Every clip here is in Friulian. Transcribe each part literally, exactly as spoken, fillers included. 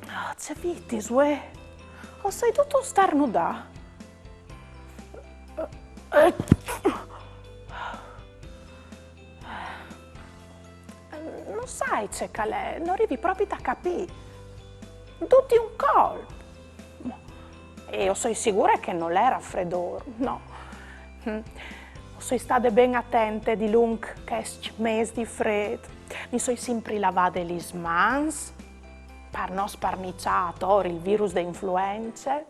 Ah, ce vitis, uè? O soi dut starnudà. No sai ce che al è, no rivi propit a capî. Dut di un colp. E o soi sigure che nol è rafredôr, no. Mm. O soi stade ben atente dilunc chescj mês di frêt. Mi soi simpri lavade lis mans, par no sparniçâ ator il virus de influence.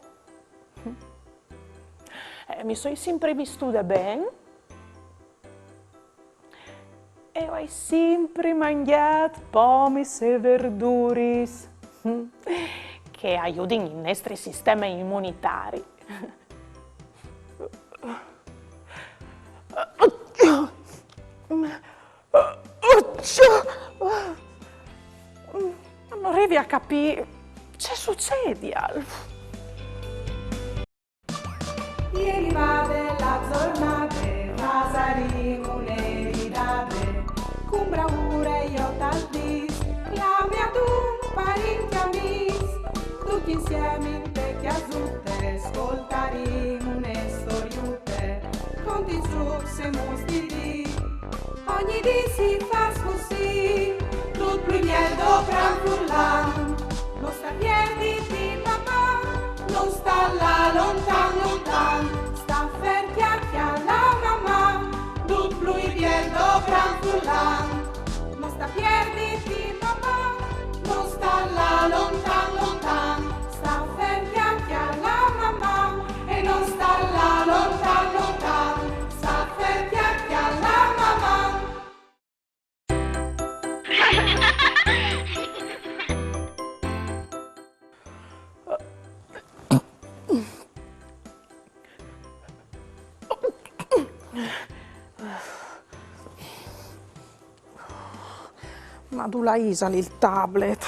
Mm. Eh, mi soi simpri vistude ben. E o ai simpri mangjât pomis e verduris, che a judin il nestri sisteme imunitari. No rivi a capî ce sucedial. E rivade la zornade, fasarìn une ridade, cun braure jo tal dîs, clamìn adun parint e amîs, ducj insiemi inte cjasute, scoltarìn une storiute, conti zûcs e muts di dì. Ogni dì si fâs cussì, dut plui biel dopran furlan. No sta pierditi, Maman, no sta lâ lontan, lontan. Sta fer, cjacara, Maman, dut plui biel dopran furlan. No sta pierditi, Maman, no sta lâ lontan, lontan. Sta fer, cjacara, Maman, e no sta lâ lontan, lontan. Sta fer, cjacara, Maman. Ma dulà isal il tablet?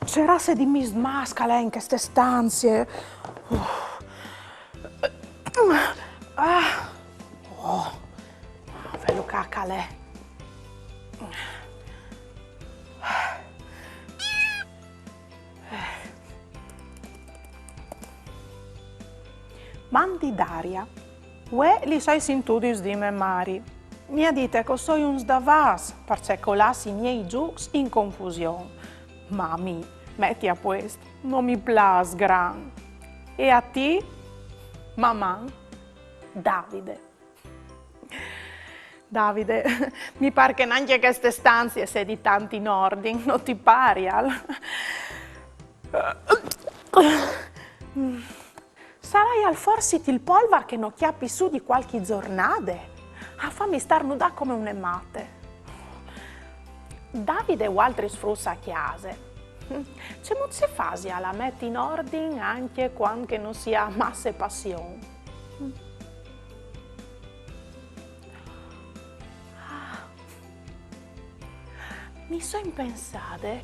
Ce raze di mismâs che al è in cheste stanzie? Ah. Oh. Velu ca che al è. Mandi Daria, vuê lis ai sintudis di mê mari. Mi à dite che o soi un sdavàs, parcè che o lassi i miei zûcs in confusion. Ma a mi, meti a puest, no mi plâs grant. E a ti? Maman, Davide. Davide, mi pâr che nancje cheste stanzie e sedi tant in ordin, no ti parial? Saraial forsit il polvar che no cjapi sù di cualchi zornade a fâmi starnudâ come une mate. Davide e altris fruts a cjase, cemût si fasial a meti in ordin ancje cuant che no si à masse passion? Ah. Mi soi impensade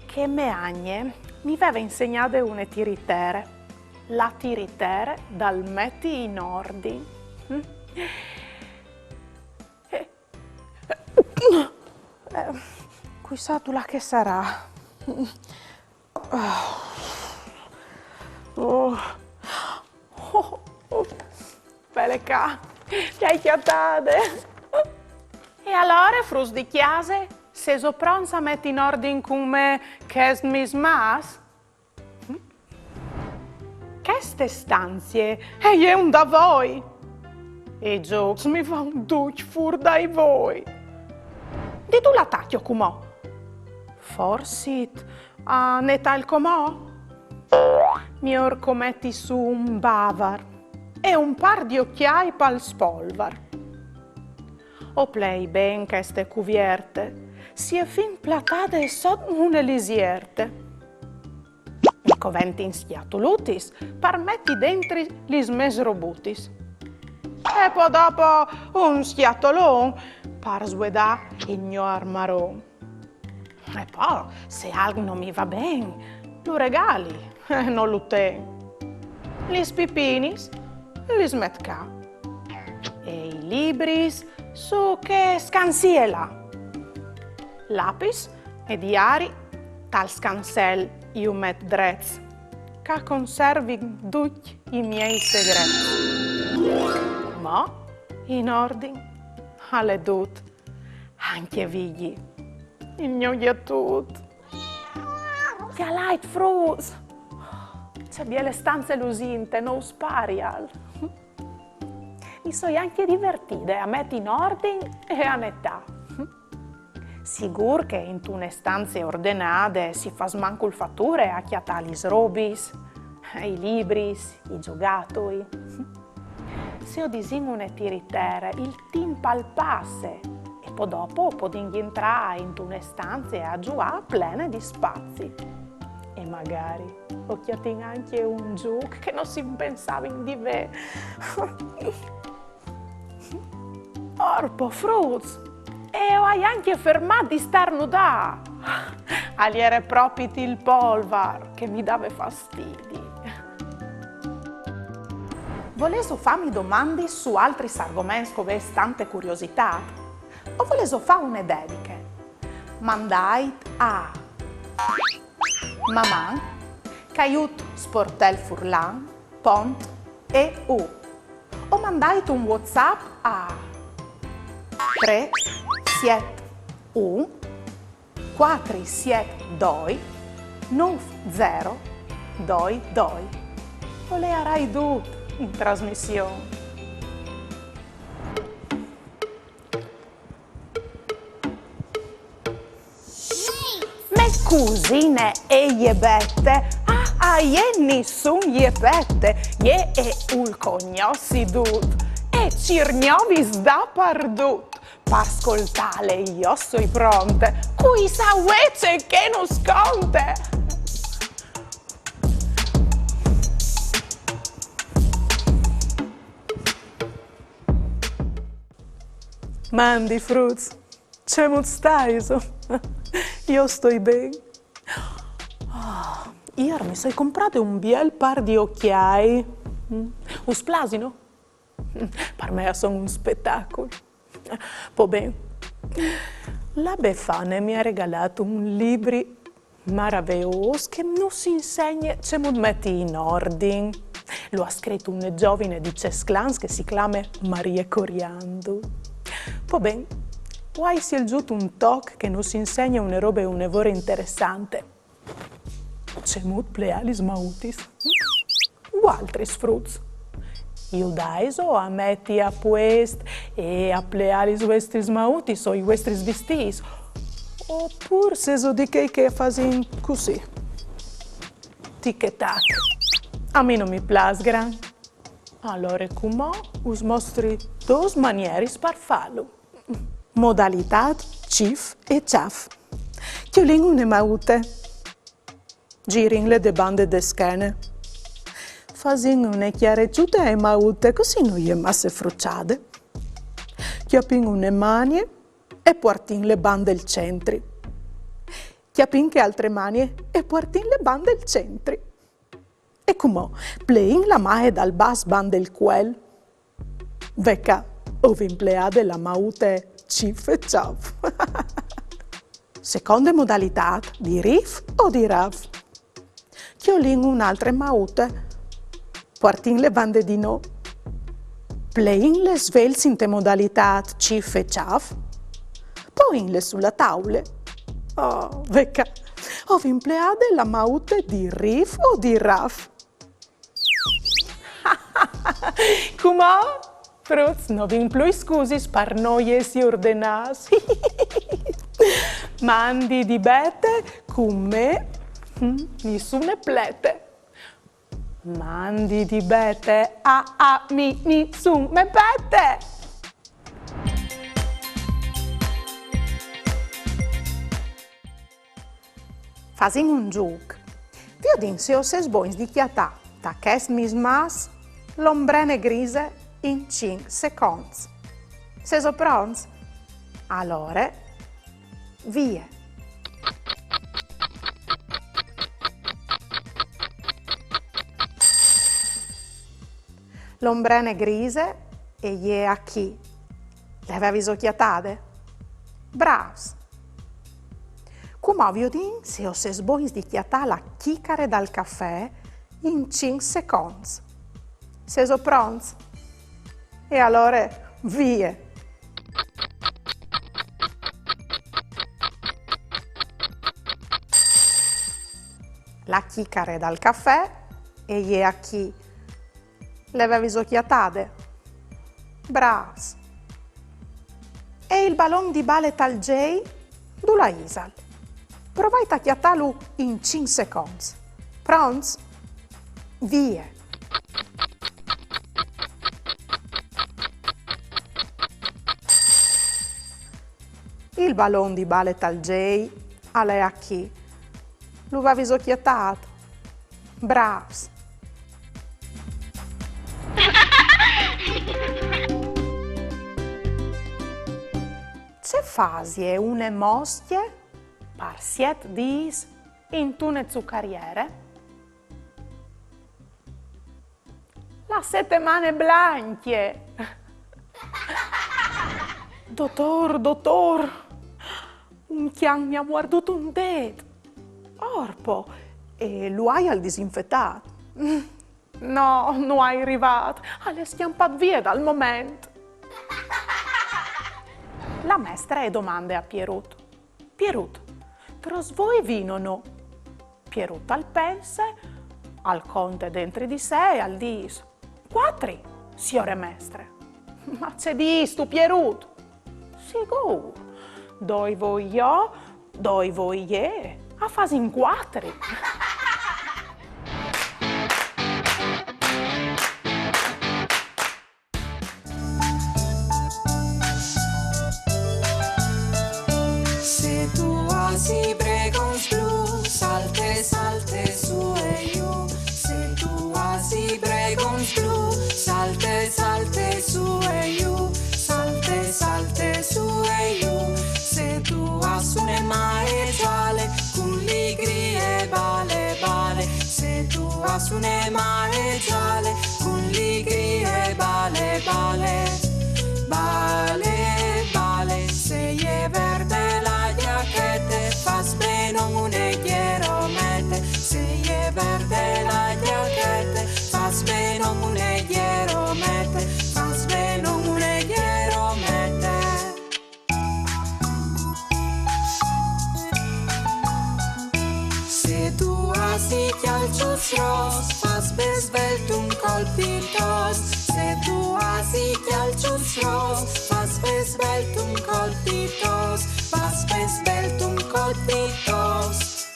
che mê agne mi veve insegnade une tiritere, la tiritere dal meti in ordin. Eh, eh, cui sa dulà che e sarà. Oh. Oh, oh. Vele ca, le ai cjatade. E alore, fruts di cjase, sêso pronts a meti in ordin cun me chest mismàs? Cheste stanzie e je un davoi. I zûcs mi van ducj fûr dai voi. Di dulà tachjo cumò? Forsit a netâ il comò? Miôr che o meti sù un bavar e un pâr di ocjâi pal spolvar. O plei ben cheste cuvierte, si è fin platade sot une lisierte. Mi coventin scjatulutis par meti dentri lis mês robutis. E po dopo un scjatolon par svuedâ il gno armaron. E po, se alc no mi va ben, lu regali. Eh, no lu ten. Lis pipinis lis met ca. E i libris su chê scansie là. Lapis e diari tal scansel ju met drets, ca conservin ducj i miei segrets. Mo in ordin al è dut, ancje Vigji, il gno gjatut. Cjalait, fruts! Ce biele stanze lusinte, no us parial? Mi soi ancje divertide a meti in ordin e a netâ. Sigûr che intune stanze ordenade si fâs mancul fature a cjatâ lis robis, i libris, i zogatui. Se o disìn une tiritere, il timp al passe e po dopo o podìn jentrâ intune stanze a zuiâ plene di spazi. E magari o cjatìn ancje un zûc che no si pensavin di vê. Orpo, fruts! E o ai ancje fermât di starnudâ! Al jere propit il polvar che mi dave fastidi. Volêso fâmi domandis su altris argoments che o vês tante curiositât? O volêso fâ une dediche? Mandait a maman caiut sportelfurlan pont eu. O mandait un WhatsApp a trê siet un cuatri siet doi nûf zero doi doi. O leiarai dut in trasmission. Mê cusine e je Bete, a, a jê nissun je pete, jê e vûl cognossi dut, e cîr gnovis dapardut. Par scoltâle jo soi pronte, cui sa vuê ce che nus conte. Mandi, fruts, cemût staiso? Jo o stoi ben. Ah, îr mi soi comprade un biel pâr di ocjâi. Mm. Us plasino? Par me a son un spetacul. Po ben. La Befane mi à regalât un libri maraveôs che nus insegne cemût meti in ordin. Lu à scrit une zovine di Cesclans che si clame Marie Coriandu. Po ben, o ai sielzût un toc che nus insegne une robe une vore interessante. Cemût pleâ lis mautis? Vualtris, fruts, judaiso a meti a puest e a pleâ lis vuestris mautis o i vuestris vistîts? Opûr sêso di chei che a fasin cussì? Tic e tac. A mi no mi plâs, gran. Alore, cumò us mostri dôs manieris par fâlu. Modalitât cif e cjaf. Cjolìn une maute. Zirìnle de bande de schene. Fasìn une cjareçute ae maute, cussì no je masse fruçade. Cjapìn une manie e puartìnle bande il centri. Cjapìn chê altre manie e puartìnle bande il centri. E cumò, pleìn la maie dal bas bande il cuel. Ve ca, o vin pleade la maute cif e cjaf. Seconde modalitât, di rif o di raf. Cjolìn une altre maute. Puartìnle bande di nô. Pleìnle svelts inte modalitât cif e cjaf. Poìnle su la taule. Oh, ve ca, o vin pleade la maute di rif o di raf. Cumò, fruts, no vin plui scusis par no jessi ordenâts. Mandi di Bete, cun me, mm, nissune plete. Mandi di Bete, a, a mi nissun me pete. Fasìn un zûc. Viodìn se o sês bogns di cjatâ ta chest mismàs l'ombrene grise in cinc seconts. Sêso pronts? Alore, vie! L'ombrene grise e je achì. Le veviso cjatade? Brâfs! Cumò viodìn se o sês bogns di cjatâ la cjicare dal cafè in cinc seconts. Sêso pronts? E alore, vie! La cjicare dal cafè e je achì. Le veviso cjatade? Brâfs! E il balon di bale tal zei? Dulà isal? Provait a cjatâlu in cinc seconts. Pronts? Vie! Il balon di bale tal zei al è achì. Lu veviso cjatât? Brâfs! Ce fasie une moscje par siet dîs intune zucariere? La setemane blancje! Dotôr, dotôr, un cjan mi à muardût un dêt. Orpo, e lu aial disinfetât? No, no ai rivât, al è scjampât vie dal moment. La mestre e domande a Pierut: Pierut, trops voi vinono? Pierut al pense, al conte dentri di se e al dîs: Cuatri, siore mestre. Ma ce dîstu, Pierut? Sigûr, doi voi jo, doi voi jê, a fasin cuatri. Se tu âs i bregons blûs, salte, salte su e jù. Se tu âs i bregons blûs, salte, salte su e jù. Salte, salte su e jù. Se tu âs une maie zale, cun ligrie bale, bale. Se tu âs une maie zale, cun ligrie bale, bale. Bale, bale, se e je verde la gjachete, fâs ben une gjeromete. Se e je verde la gjachete, fâs ben une gjeromete, fâs ben une gjeromete. Se tu âs i cjalçuts ros, fâs ben svelt un colp di tos. Se tu âs i cjalçuts ros, fâs ben svelt un colp di tos. Fâs ben svelt un colp di tos.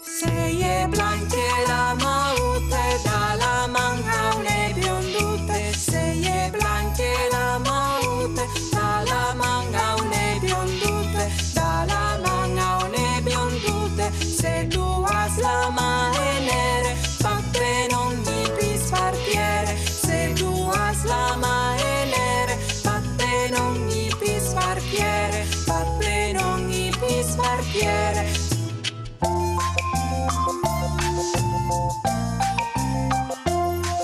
Se e je blancje la maute, da la man a une biondute. Se e je blancje la maute, da la man a une biondute. Da la man a une biondute. Se tu âs la maie nere, fat ben ogni pît par tiere. Se tu âs la maie nere, fat ben ogni pît par tiere. Fat ben ogni pît par tiere.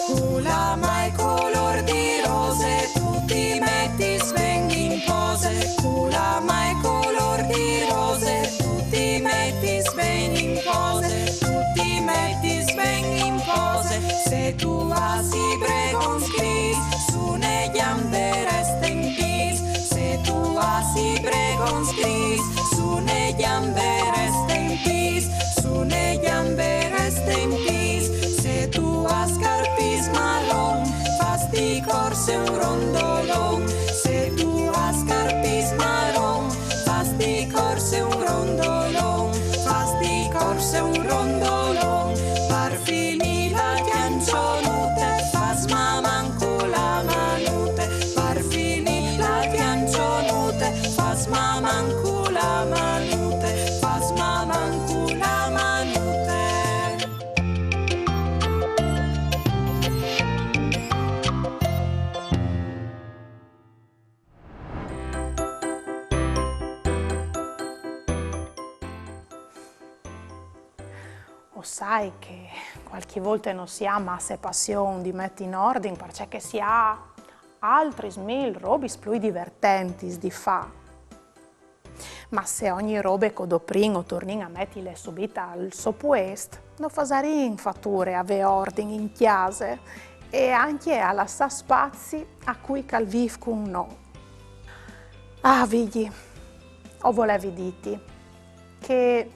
Cu la maie colôr di rose, tu ti metis ben in pose. Cu la maie colôr di rose, tu ti metis ben in pose. Tu ti metis ben in pose. Se tu âs i bregons gris, sù ne gjambe reste in pîts. Se tu âs i bregons gris, sù ne gjambe reste in pîts. Sù ne gjambe reste in pîts. Se tu âs carpis maron, fâs di corse un rondolon. Se tu âs carpis maron, fâs di corse un rondolon. Fâs di corse un rondolon. Par finî la cjançonute, fâs maman cu la manute. Par finî la cjançonute, fâs maman cu Sai che qualchi volte no si à masse passion di meti in ordin, parcè che si à altris mil robis plui divertentis di fà. Ma se ogni robe che o doprìn o tornìn a metile subit al so puest, no fasarìn fature a vê ordin in cjase e ancje a lassà spazi a cui che al vîf cun nô. Ah, Vigji, o volevi dîti che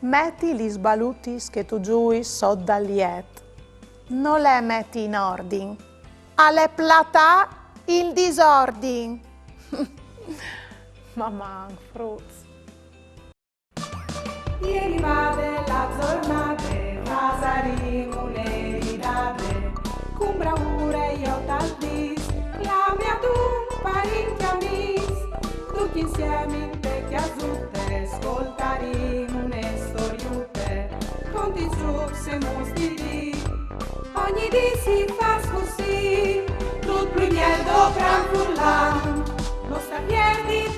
meti lis balutis che tu zuis sot dal jet nol è meti in ordin, al è platâ il disordin. Maman, fruts. È rivade la zornade, fasarìn une ridade, cun bravure jo tal dîs, clamìn adun parint e amîs, ducj insiemi inte cjasute, scoltarìn une storiute, conti, zucj e muts di dì. Ogni dì si fâs cussì, dut plui biel dopran furlan, no sta pierdi